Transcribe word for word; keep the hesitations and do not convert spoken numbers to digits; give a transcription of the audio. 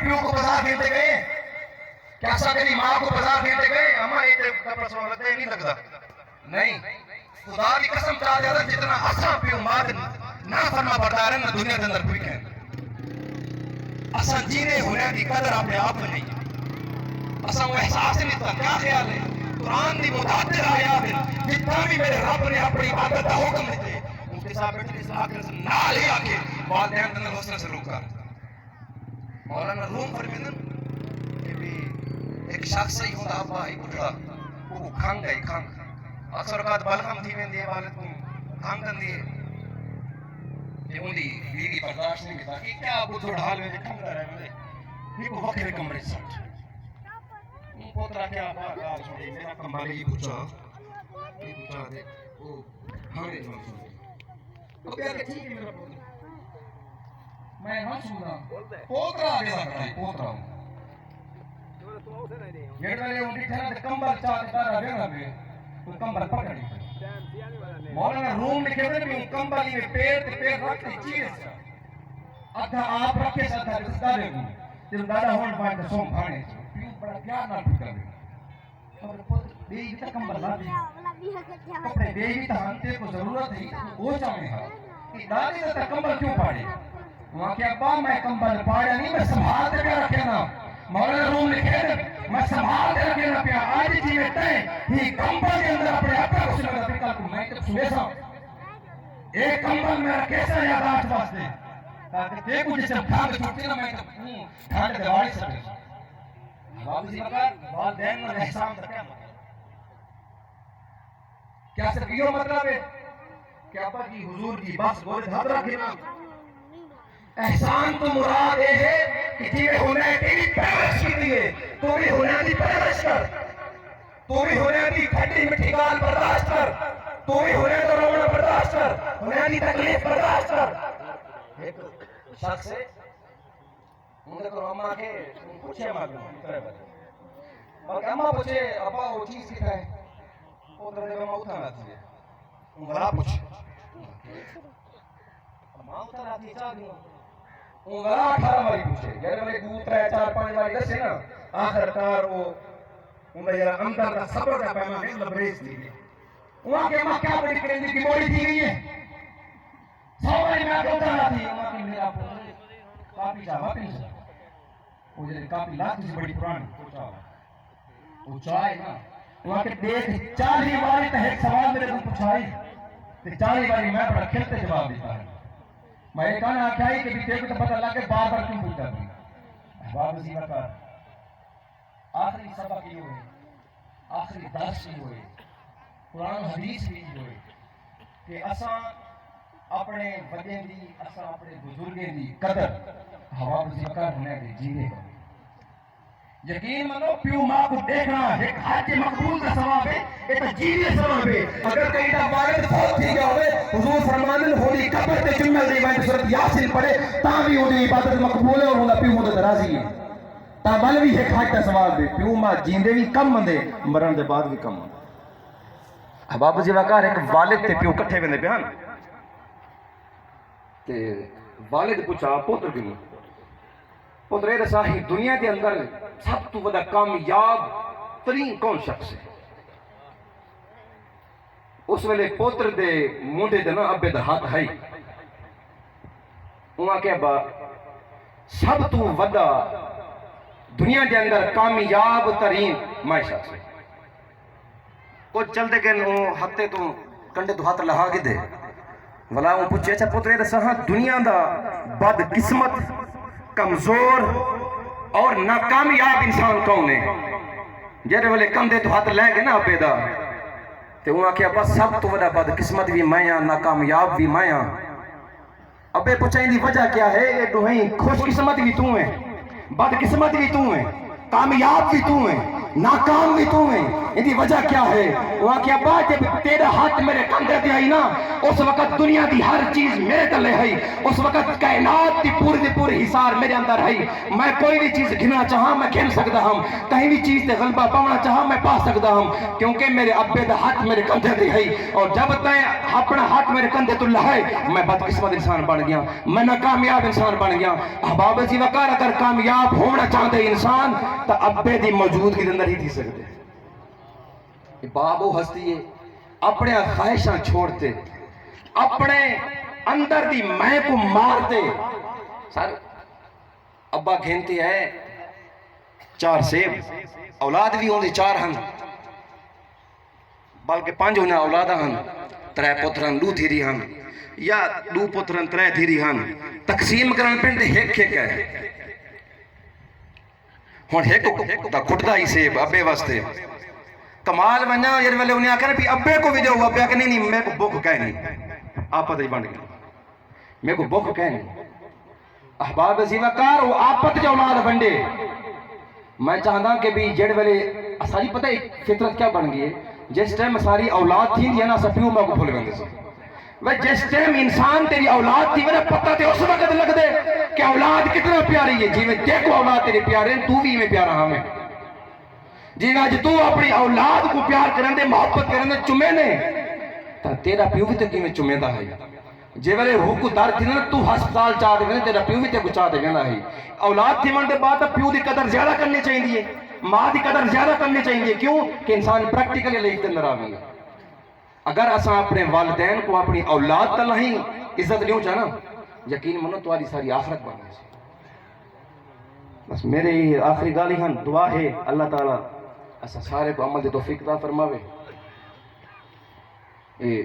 پیو کوں بازار گھن تے ڳئے؟ کیا اساں کݙی ماء کوں بازار گھن تے ڳئے؟ اماں، اے تے کپڑا سوال تے نہیں لڳدا۔ نہیں، خدا دی قسم چا ݙیاں، جتنا اساں پیو ماء دے نافرما بردار ہیں، نہ دنیا دے اندر کوئی کہیں۔ اساں جیندے ہوئیں دی قدر اپݨے آپ نہیں۔ اساں کو احساس نہیں تھا۔ کیا خیال ہے؟ قرآن دی متعدد آیات ہیں، جتنا بھی میرے رب نے اپݨی عبادت دا حکم ݙتے، مفتی صاحب بیٹھے نے، اس آخر نال ہی آکھے، والدین دے نال حسن سلوک کر۔ مولانا روم فرمیندن کہ بھی ایک شخص ہی ہوندا ابا ہی ٻڈھڑا، او کھنگ ہے، کھنگ۔ اکثر اوقات بلغم تھی ویندی ہے، والد کوں کھنگ کندی ہے۔ تے اوندی بیوی برداشت نہیں کیتا کہ کیا ٻڈھڑا حال وچ کھنگدا رہ ویندے۔ ہک وکھرے کمرے سٹ۔ پوترا کیا ابا ڳالھ سݨی، میرا کمبل ہی پچھا، ہی پچھا دے، او کھنگ ہے۔ او ٻیا کہ ٹھیک ہے میرا پوترا۔ میں ہنسوں گا۔ پوترا آ گیا کھڑا ہے، پوترا۔ جیڑھے ویلے اوں ݙٹھا نا تے کمبل چا تے ݙاڈھا ویندے پئے، کوئی کمبل پکڑ نہیں پئے۔ مولانا روم لکھے تے بھی اوں کمبل ہی پیر تے پیر رکھ تے چیز۔ ادھا آپ رکھے سا، ادھا ݙسدا دے گوں۔ تے ݙاڈھا ہݨ پائے تے سوم بھانے۔ پیو بڑا پیار نال پکڑ لے۔ پر پتر، ٻئی وی تاں کمبل لاہدے۔ کپڑے ٻئی وی تاں ہن، تیکوں ضرورت ہئی، او چاویں ہا۔ اے ݙاݙے دا تاں کمبل کیوں پاڑے؟ اوں آکھیا، ابا، میں کمبل پاڑیا نہیں، میں سنبھال تے پیا رکھیا نا۔ مولانا روم لکھے نے، میں سنبھال تے رکھیا نا پیا۔ اڄ جیویں تیں ہی کمبل دے اندر اپݨے ابا کوں سمدا پیا، کل کوں میں تیکوں سمیساں۔ اے کمبل میں رکھیساں یاداشت واسطے، تاکہ تیکوں جس ٹائم ٹھنڈ چھٹے نا، میں تیکوں ٹھنڈ دے واڑے سمیساں۔ بابا جی، مگر والدین نال احسان دا کیا مطلب؟ کیا صرف ایہو مطلب ہے کہ ابا جی حضور دی بس گوݙ دھد رکھے نا؟ احسان توں مراد اے ہے کہ جیویں ہݨیں تیݙی پرورش کیتی ہے، توں وی ہݨیں دی پرورش کر، توں وی ہݨیں دی کھٹی مٹھی ڳالھ برداشت کر، توں وی ہݨیں دا رووݨا برداشت کر، ہݨیں دی تکلیف برداشت کر۔ ہک شخص ہے، اوندے کولوں اماں آکھے، پچھے اماں کوں، کتنے بجے؟ بلکہ اماں پچھے، ابا، او چیز کتھاں ہے؟ او تیݙے اماں اتھاں لاتی ہے۔ اوں ولا پچھ۔ اماں اتھاں لاتی چا ݙیوں۔ اوں ولا اٹھارہ واری پچھے۔ جیڑھے ویلے ݙو، ترے، چار، پنج واری ݙسے نا، آخر کار او، اوندا جیڑھا اندر دا صبر دا پیمانہ ہے، لبریز تھی ڳیا۔ اوں آکھے، اماں، کیا بڑی کرندی، گموڑی تھی ڳئی ہے؟ سو واری میں آکھیا، اتھاں لاتی، اوں آکھے، میرا پتر، کاپی چا واپس۔ او جیڑھی کاپی لاتی سی بڑی پراݨی، او چا۔ او چا ہے نا۔ او آکھے، ݙیکھ، چالیہہ واری تاں ہک سوال میݙے کوں پچھائی، تے چالیہہ واری میں بڑا کھل تے جواب ݙتا ہے۔ میں اے کائنی آکھیا ہئی کہ بھی تیکوں تاں پتہ لڳ ڳئے بار بار کیوں پچھدا پئیں۔ احباب عزیز، آخری سبق ایہو ہے، آخری درس ایہو ہے، قرآن حدیث وی ایہو ہے کہ اساں اپݨے وݙیں دی، اساں اپݨے بزرگیں دی قدر احباب عزیز کر، ہݨیں دے جیندے کروں۔ یقین منو، پیو ماء کوں ݙیکھݨا ہک حج مقبول دا ثواب ہے، اے تاں جیندے ثواب ہے۔ اگر کہیں دا والد فوت تھی ڳیا ہووے، حضور فرماندن، اوندی قبر تے چمل ݙے ونڄ سورۃ یاسین پڑھے، تاں وی اوندی عبادت مقبول ہے اور اوندا پیو اوندے تے راضی ہے۔ تاں ول وی ہک حج دا ثواب ہے۔ پیو ماء جیندے وی کم آندے، مرݨ دے بعد وی کم آندے۔ احباب عزیز، ہک والد تے پیو کٹھے ویندے پئے ہن۔ تے والد پچھا، پتر کنوں، پتر، اے ݙسا، ہی دنیا دے اندر سب توں وݙا کامیاب ترین کون شخص ہے؟ اس ویلے پتر دے مونڈھے تے نا ابے دا ہتھ ہئی۔ اوں آکھیا، ابا، سب توں وݙا دنیا دے اندر کامیاب ترین میں شخص ہاں۔ کجھ چلدے ڳئن، اوں ہتھے توں، کنڈے توں ہتھ لہا گھدے۔ ولا اوں پچھے، اچھا پتر، اے ݙسا ہاں، دنیا دا بدقسمت، کمزور اور ناکامیاب انسان کون ہے؟ جیڑھے ویلے کندھے توں ہتھ لہہ ڳئے نا ابے دا، تے اوں آکھیا، بس سب توں وݙا بدقسمت وی میں ہاں، ناکامیاب وی میں ہاں۔ ابے پچھا، ایندی وجہ کیا ہے؟ اے ݙوہیں، خوش قسمت وی توں ہیں، بدقسمت وی توں ہیں، کامیاب وی توں ہیں۔ ناکام وی توں ہیں، ایندی وجہ کیا ہے؟ او آکھیا، ابا، جب تیݙا ہتھ میݙے کندھے تے ہئی نا، اس وقت دنیا دی ہر چیز میݙے تلے ہئی۔ اس وقت کائنات دی پوری دی پوری حصار میݙے اندر ہئی۔ میں کوئی وی چیز گھنݨا چاہاں، میں گھن سڳدا ہم۔ کہیں وی چیز تے غلبہ پاوݨا چاہاں، میں پا سڳدا ہم، کیونکہ میݙے ابے دا ہتھ میݙے کندھے تے ہئی۔ اور جب تئیں اپݨا ہتھ میݙے کندھے توں لہائے، میں بدقسمت انسان بݨ ڳیاں، میں ناکامیاب انسان بݨ ڳیاں۔ احباب ذی وقار، اگر کامیاب ہووݨا چاہندے انسان، تاں ابے دی موجودگی دے اندر ہی تھی سڳدے۔ اے باپ او ہستی ہے، اپݨیاں خواہشاں چھوڑ تے، اپݨے اندر دی میں کوں مار تے، سر، ابا گھن تے ہے چار سیب، اولاد وی اوندے چار ہن، بلکہ پنج انہاں اولاداں ہن، ترے پتر ہن، ݙو دھیری ہن، یا ݙو پتر ہن، ترے دھیری ہن، تقسیم کرݨ پن تے ہک ہک ہے۔ ہݨ ہک تاں کھٹدا ہی سیب ابے واسطے۔ کمال ونڄا، جیڑھے ویلے انہیں آکھیا نا بھی ابے کوں وی ݙیو، ابے آکھیا، نہیں، نہیں، میکوں بکھ کائنی۔ آپت وچ ونڈ ڳئے۔ میکوں بکھ کائنی۔ احباب ذی وقار، او آپت وچ اولاد ونڈے۔ میں چاہنداں کہ بھی جیڑھے ویلے اساݙی پتہ ہے فطرت کیا بݨ ڳئی ہے، جس ٹائم اساݙی اولاد تھیندی ہے نا، اساں پیو ماء کوں بھل ویندے سے۔ وے جس ٹائم انسان تیݙی اولاد تھیوے نا، پتہ تے اس وقت لڳدے کہ اولاد کتنا پیاری ہے۔ جیویں تیکوں اولاد تیݙی پیارے، توں وی ایویں پیارا ہوویں۔ جیویں اڄ توں اپݨی اولاد کوں پیار کریندے، محبت کریندے، چمیندے، تاں تیݙا پیو وی تیکوں ایویں چمیندا ہے۔ جے ویلے ہو کوں درد تھیندے نا، توں ہسپتال چا تے ویندے، تیݙا پیو وی تیکوں چا تے ویندا ہے۔ اولاد تھیوݨ دے بعد تاں پیو دی قدر زیادہ کرݨی چاہیندی ہے، ماء دی قدر زیادہ کرݨی چاہیندی ہے۔ کیوں؟ کہ انسان پریکٹیکلی لائف دے اندر آ ڳئے۔ اگر اساں اپݨے والدین کوں اپݨی اولاد تاں لہیں عزت ݙیوں چا نا، یقین منو تہاݙی ساری آخرت بݨ ویسی۔ بس میݙے ایہ آخری ڳالھ ہی ہن، دعا ہے اللہ تعالیٰ اساں سارے کوں عمل دی توفیق عطا فرماوے۔ اے